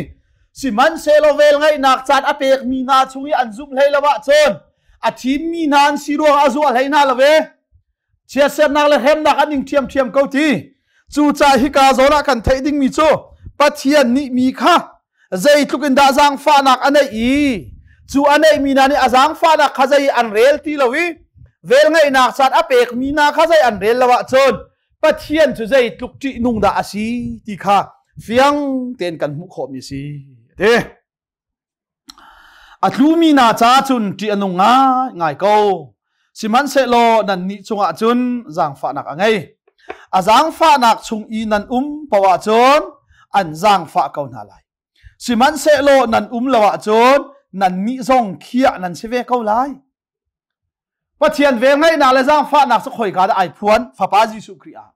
sihmanhsehlaw vel ngaihnak caan a pekmi hna chung i an zumh hlei lo ahcun a thimmi hna an si ruang a zuah hlei hna lo ve chiatsernak le hremnak an ing ṭhiamṭhiam ko ti cucaah hika zawn ah kan theih dingmi cu Pathian nih mi kha zeitluk in dah zaangfahnak a neih i cu a neihmi hna nih a zaangfahnak kha zei an rel ti lo i velngeihnak caan a pekmi hna kha zei an rel lo ahcun Pathian cu zeitluk ṭihnung dah a si ti kha fiang tein kan hmuh khawhmi a si. Ti. A tlumi hna caah cun ṭih a nung ngaingai ko. Sihmanhsehlaw nannih cungah cun zaangfahnak a ngei. A zaangfahnak chung i nan um paoh ahcun an zaangfah ko hna lai. Sihmanhsehlaw nan um lo ahcun nannih zong khiah nan si ve ko lai. Pathian velngeihnak le zaangfahnak cu khoika dah ai phuan? Fapa Jesuh Khrih ah.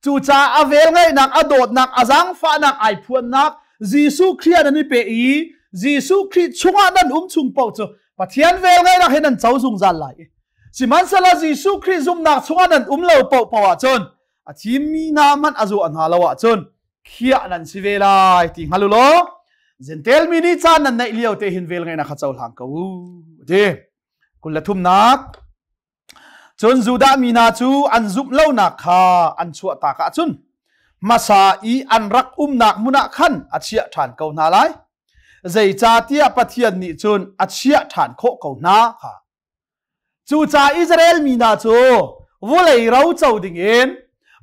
Cucaah a velngeihnak, a dawtnak, a zaangfahnak ai phuannak Jesuh Khrih ah nan i pe i Jesuh Khrih chungah nan um chung paoh cu Pathian velngeihnak he nan co zungzal lai. Sihmanhsehlaw Jesuh Khrih zumhnak chungah nan um lo paohpaoh ahcun a thimmi hna hmanh a zuah hna lo ahcun khiah nan si ve lai ti hngal u law Gentel mi nih caan nan neih lio te hin vel ngeihnak kha cohlang ko u ti 23nak cun Judah mi hna cu an zumh lonak kha an chuah tak ahcun hmasa i an rak umnak hmun ah khan a chiah ṭhan ko hna lai zeicahtiah Pathian nih cun a chiah ṭhan khawh ko hna kha Cucaah Israel mi hna cu vawlei ro co dingin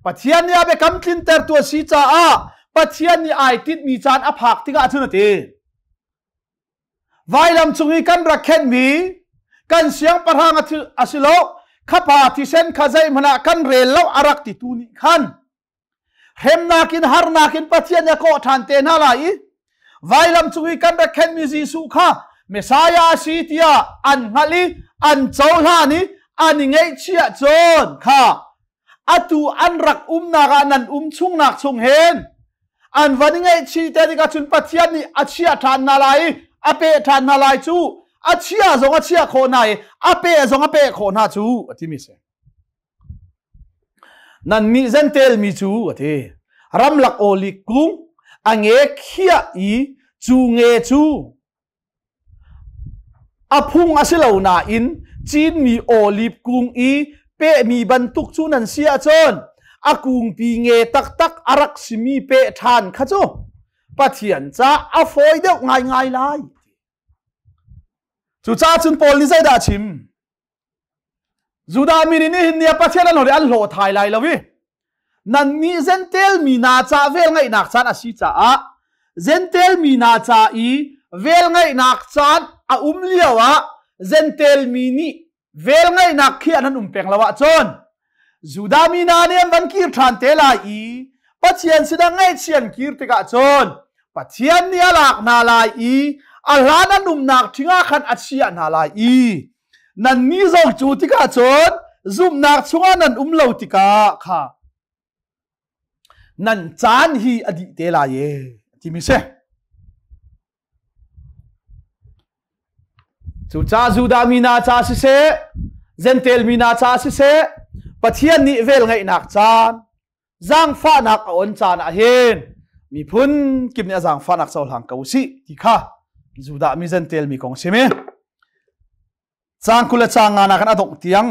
Pathian nih a biakam tlintertu a si caah Pathian nih ai tinhmi caan a phak tikah cun a ti. Vailam cung i kan rak khenhmi kan siangpahrang a si lo khapa thisen kha zeihmanh ah kan rel lo a rak titu nih khan hremnak in harnak in Pathian nih a kawh ṭhan te hna lai i vailam cung i kan rak khenhmi Jesuh kha Messiah a si tiah an hngalh i an cohlan i an i ngaihchiah cun kha atu an rak umnak ah nan um chungnak chung hin an van i ngaihchih te tikah cun Pathian nih a chiah ṭhan hna lai i a peh ṭhan hna lai cu a chia zong a chiah khawh hna i a peh zong a peh khawh hna cu a timi si. Nannih Jentail mi cu a ti ramlak awlik kung a nge khiah i cu nge cu a phung a si lo nain cinmi olive kung i pehmi bantuk cu nan si ahcun a kungpi nge taktak a rak simi peh ṭhan kha cu Pathian ca a fawi deuh ngaingai lai. Cucaah cun Paul nih zeidah a chim? Judah mi nih nihin ni ah Pathian an hlawt i an hlaw thai lai lo i nannih Jentail mi hna ca velngeihnak caan a si caah Jentail mi hna ca i velngeihnak caan a um lio ah Jentail mi nih velngeihnak khi an um peng lo ahcun Judah mi hna nih an van kir ṭhan te lai i Pathian sinah ngaihchih an kir tikah cun Pathian nih a lak hna lai i a hlan an umnak ṭhing ah khan a chiah hna lai i nannih zong cu tikah cun zumhnak chungah nan um lo tikah kha nan caan hi a dih te lai e timi si. Cucaah Judah mi hna ca siseh, Jentail mi hna ca siseh, Pathian nih velngeihnak caan, zaangfahnak a on caan ah hin miphun kip nih a zaangfahnak cohlang ko usih ti kha Judah mi Jentail mi kong sim i caang 20 le caang nga nak in a dongh tiang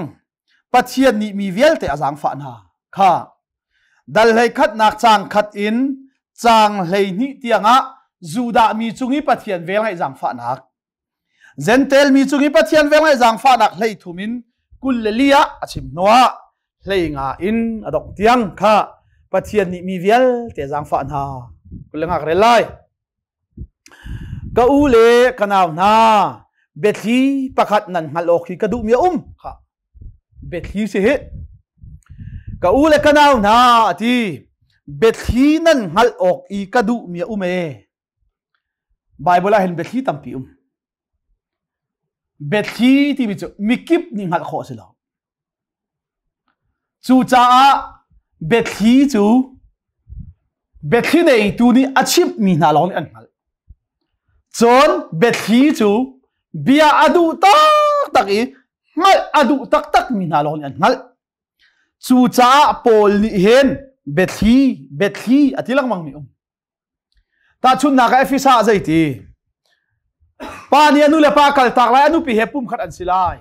Pathian nih mi vialte a zaangfah hna kha dal hlei khatnak caang khat in caang 12 tiangah Judah mi cung i Pathian velngeih zaangfahnak Jentail mi cung i Pathian velngeih zaangfahnak 13 in 24 ah a chim hnuah. hlei nga in a dongh tiang kha Pathian nih mi vialte zaangfah hna. 25 ka rel lai. Ka u le ka nau hna, biathli pakhat nan hngalh awk hi ka duhmi a um. Kha biathli si hi. Ka u le ka nau hna a ti. Biathli nan hngalh awk i ka duhmi a um ee. Bible ah hin biathli tampi um. Biathli timi cu mikip nih hngalh khawh a si lo. Cucaah biathli cu biathli neitu nih a chimhmi hna lawng nih an hngalh. Cun biathli cu bia a duh taktak i hngalh a duh taktakmi hna lawng nih an hngalh. Cucaah Paul nih hin biathli biathli a ti lengmang mi um. Tahchunhnak ah Efesa ah zeiti? Pa nih a nu le pa kaltak lai, a nupi he pumkhat an si lai.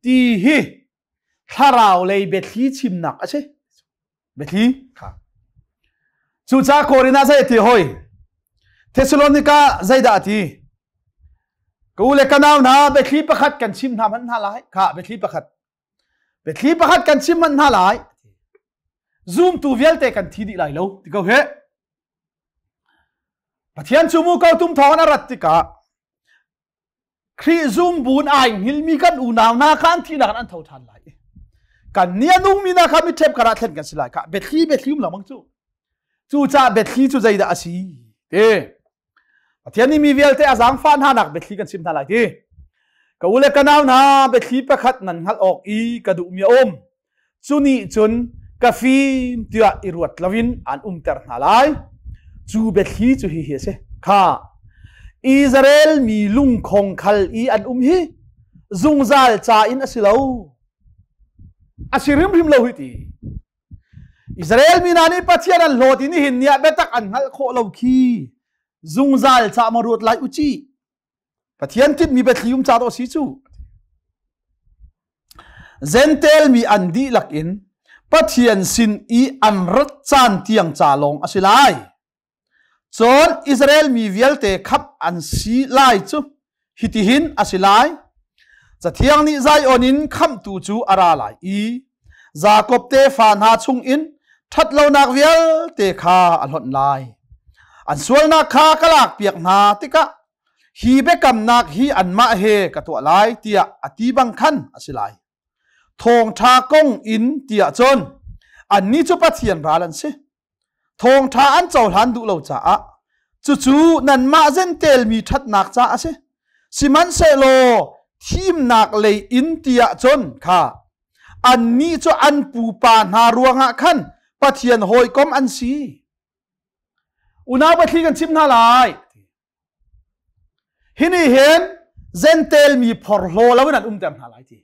Ti hi thlarau lei biathli chimnak a si. Biathli kha. Cucaah Korin ah zei a ti hoi? Thessalonika zeidah a ti? Ka u le ka nau hna biathli pakhat kan chim hna hmanh hna lai. Kha biathli pakhat. Biathli pakhat kan chim hmanh hna lai. Zumtu vialte kan thi dih lai lo ti ko he. Pathian cu mu ko tum thawng a rat tikah Khrih zum bun ai hngilmi kan unau hna kha an thihnak an tho ṭhan lai. Kan ni a nungmi hna kha mitṭhep karah thlen kan si lai kha biathli biathli um lengmang cu. Cucaah biathli cu zeidah a si? Ti. Pathian nih mi vialte a zaangfah hna nak biathli kan chim hna lai ti. Ka u le ka nau hna biathli pakhat nan hngalh awk i ka duhmi a um. Cu nih cun ka fim tiah i ruat loin an umter hna lai. Cu biathli cu hihi a si. Kha Israel mi lungkhong khal i an um hi zungzal ca in a si lo. A si hrimhrim lo hi ti. Israel mi hna nih Pathian an hlawt i nihin ni ah biatak an hngalh khawh lo khi zungzal ca ma ruat lai u ci. Pathian tinhmi biathli um ca dawh si cu. Jentail mi an dihlak in Pathian sin i an rat caan tiang ca lawng a si lai. Cun Israel mi vialte khamh an si lai cu hitihin a si lai. Cathiang nih Zion in khamhtu cu a ra lai i Jakob tefa hna chungin ṭhatlonak vialte kha a hlonh lai. An sualnak kha ka lakpiak hna tikah hi biakamnak hi anmah he ka tuah lai tiah a ti bang khan a si lai. Thawngṭha kong in tiah cun annih cu Pathian ral an si. Thawngṭha an cohlan duh lo caah cucu nanmah zentelmi ṭhatnak ca a si. Sihmanhsehlaw thimnak lei in tiah cun kha annih cu an pupa hna ruangah khan Pathian hawikom an si. Unau pathli kan chim hna lai. Hi nih hin Jentail mi phorhlaw loin an umter hna lai ti.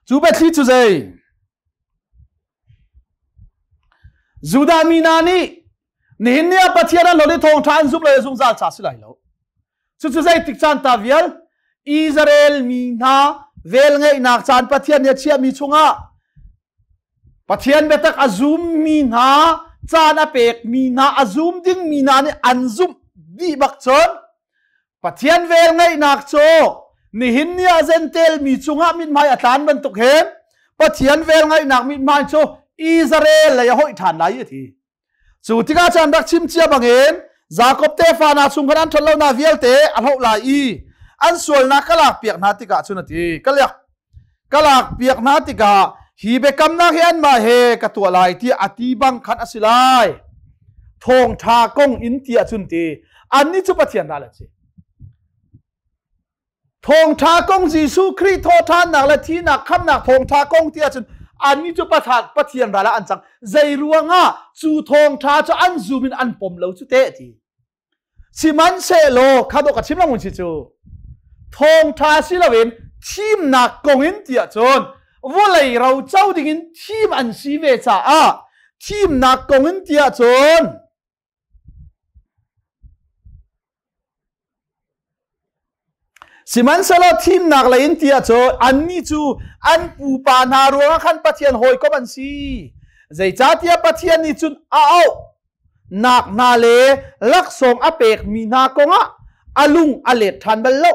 Cu biathli cu zei? Judah mi hna nih nihin ni ah Pathian an hlawt i thawngṭha an zumh lo i zungzal ca si lai lo. Cucu zeitik caan ta vial Israel mi hna velngeihnak caan Pathian nih a chiahmi chungah Pathian biatak a zummi hna caan a pekmi hna a zum dingmi hna nih an zumh dih bak cun Pathian velngeihnak cu nihin ni ah Jentail mi cungah mithmai a tlan bantuk hin Pathian velngeihnak mithmai cu Israel lei a hoih ṭhan lai a ti. Cu tikah cun rak chim cia bangin Jakob tefa hna chung khan an ṭhatlonak vialte a hloh lai i an sualnak ka lakpiak hna tikah cun a ti. Ka lek ka lakpiak hna tikah hi biakamnak hi anmah he ka tuah lai tiah a ti bang khan a si lai. Thawngṭha kong in tiah cun ti annih cu Pathian ral an si. Thawngṭha kong Jesuh Khrih thawhṭhannak le thihnak khamnak thawngṭha kong ti ahcun annih cu Pathian ral ah an cang. Zei ruangah cu thawngṭha cu an zum in an pom lo cu teh ti. Sihmanhsehlaw kha dawh ka chim lang si cu thawngṭha si loin thimnak kong in ti ahcun vawlei ro co dingin thim an si ve caah thimnak kong in ti ahcun Sihmanhsehlaw thimnak lei in ti ahcun annih cu an pupa hna ruangah khan Pathian hawikom an si. Zeicahtiah Pathian nih cun a auh nak hna le laksawng a pekmi hna kongah a lung a let ṭhan bal lo.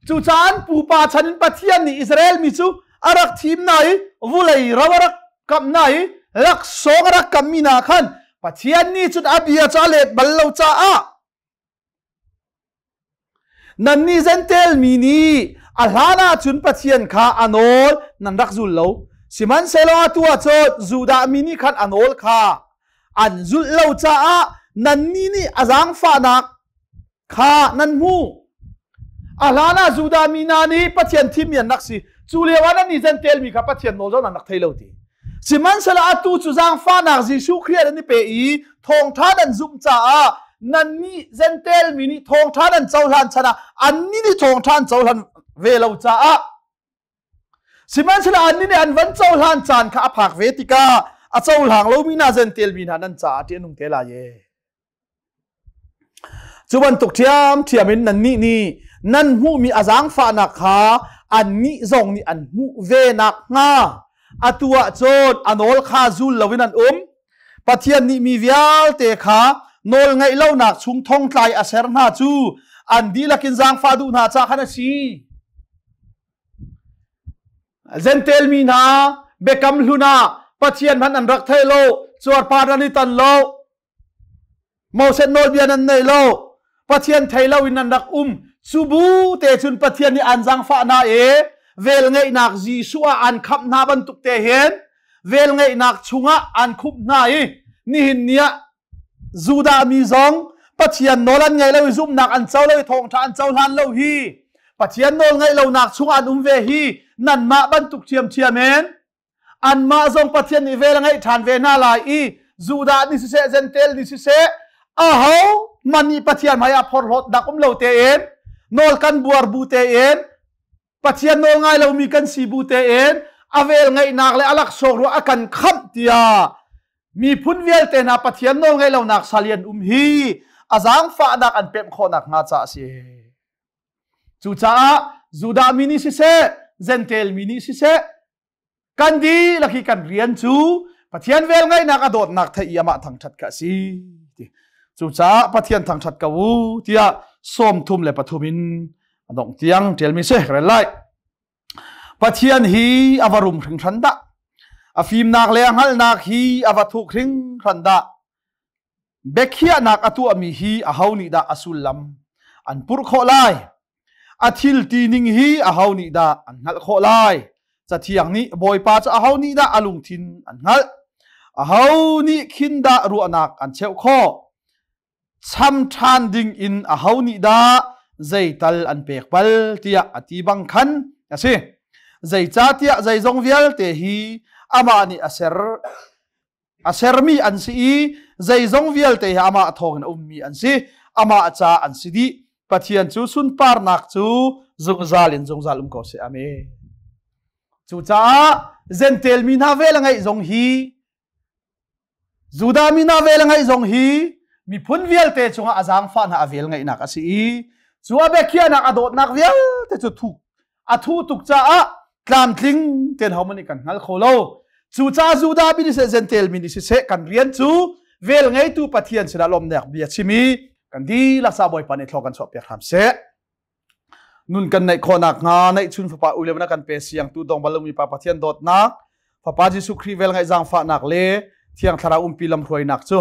Cucaah an pupa chan in Pathian nih Israel mi cu A rak thim na i vulei ro a rak kamh na i laksawng a rak kammi hna khan Pathian nih cun a bia cu a let bal lo caah nannih Jentail mi nih a hlan ah cun Pathian kha a nawl nan rak zul lo. Sihmanhsehlaw atu ah cun Judah mi nih khan a nawl kha an zulh lo caah nannih nih a zaangfahnak kha nan hmuh. A hlan ah Judah mi hna nih Pathian thimmi an rak si. Cu lio ah nannih Jentail mi kha Pathian nawl zong nan rak thei lo ti. Sihmanhsehlaw atu cu zaangfahnak Jesuh Khrih an i pe i thawngṭha nan zumh caah nannih Jentail mi nih thawngṭha nan cohlan chan ah annih nih thawngṭha an cohlan ve lo caah sihmanhsehlaw annih nih an van cohlan caan kha a phak ve tikah a cohlang lomi hna Jentail mi hna nan caah ṭih a nung te lai e. Cu bantuk ṭhiamṭhiam in nannih nih nan hmuhmi a zaangfahnak kha annih zong nih an hmuh ve nakhnga atu ah cun a nawl kha zul loin an um. Pathian nih mi vialte kha nawl ngeih lonak chung thongtlai a ser hna cu an dihlak in zaangfah duh hna ca khan a si. Jentail mi hna biakam hlun ah Pathian hmanh an rak thei lo, cuarpar an i tan lo. Moses nawlbia nan nei lo. Pathian thei lo in nan rak um. Cu bu te cun Pathian nih an zaangfah hna i velngeihnak Jesuh ah an khamh hna bantuk te hin velngeihnak chungah an khumh hna i nihin ni ah Judah mi zong Pathian nawl an ngei lo i zumhnak an co lo i thawngṭha an cohlan lo hi Pathian nawl ngaih lonak chungah an um ve hi nanmah bantuk ṭhiamṭhiam in anmah zong Pathian nih vel a ngeih ṭhan ve hna lai i Judah nih siseh Jentail nih siseh aho man nih Pathian hmai ah phorhlawtnak um lo tein nawl kan buar bu tein Pathian nawl ngai lomi kan si bu tein a vel ngeihnak le a laksawng ruah a kan khamh tiah miphun vialte hna Pathian nawl ngeih lonak sal i an um hi a zaangfahnak an pemh khawhnak hnga caah a si. Cucaah Judah mi nih siseh, Jentail mi nih siseh, kan dihlak hi kan rian cu Pathian velngeihnak a dawtnak theih i amah thangṭhat kha a si. Cucaah Pathian thangṭhat ko u tiah 33 in a dongh tiang ṭialmi si rel lai. Pathian hi a va rum hringhran dah. A fimnak le a hngalhnak hi a va thuk hringhran dah. Biakhiahnak a tuahmi hi aho nih dah a sullam an purh khawh lai? A thil ti ning hi aho nih dah an hngalh khawh lai? Cathiang nih Bawipa cu aho nih dah a lungthin an hngalh? Aho nih khin dah ruahnak an cheuh khawh? Cham ṭhan ding in aho nih dah zeital an pek bal tiah a ti bang khan a si. Zeicahtiah zeizong vialte hi amah nih a ser A sermi an si i zeizong vialte hi amah thawngin a ummi an si. Amah ca an si dih. Pathian cu sunparnak cu zungzal in zungzal um ko seh. Amen. Cucaah Jentail mi hna vel a ngeih zong hi Judah mi hna vel a ngeih zong hi miphun vialte cungah a zaangfah hna a vel ngeihnak a si i cu a biakhiahnak a dawtnak vialte cu thuk a thu tuk caah tlamtling ten homan nih kan hngal kho lo. Cucaah Judah mi nih seh Jentail mi nih siseh kan rian cu vel ngeitu Pathian sinah lawmnak bia chim i kan dihlak sa Bawipa nih thlaw kan chuahpiak hram seh. Nun kan neih khawhnak hnga neihchun fapa u le na kan pe siang tu dong bal mi pa Pathian dawtnak fapa Jesuh Khrih vel ngaih zaangfahnak le Thiang Thlarau umpi lamhruainak cu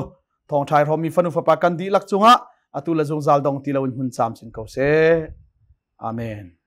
thawngṭha hrawmmi fanu fapa kan dihlak cungah atu le zungzal dong ti loin hmun camcin ko seh. Amen.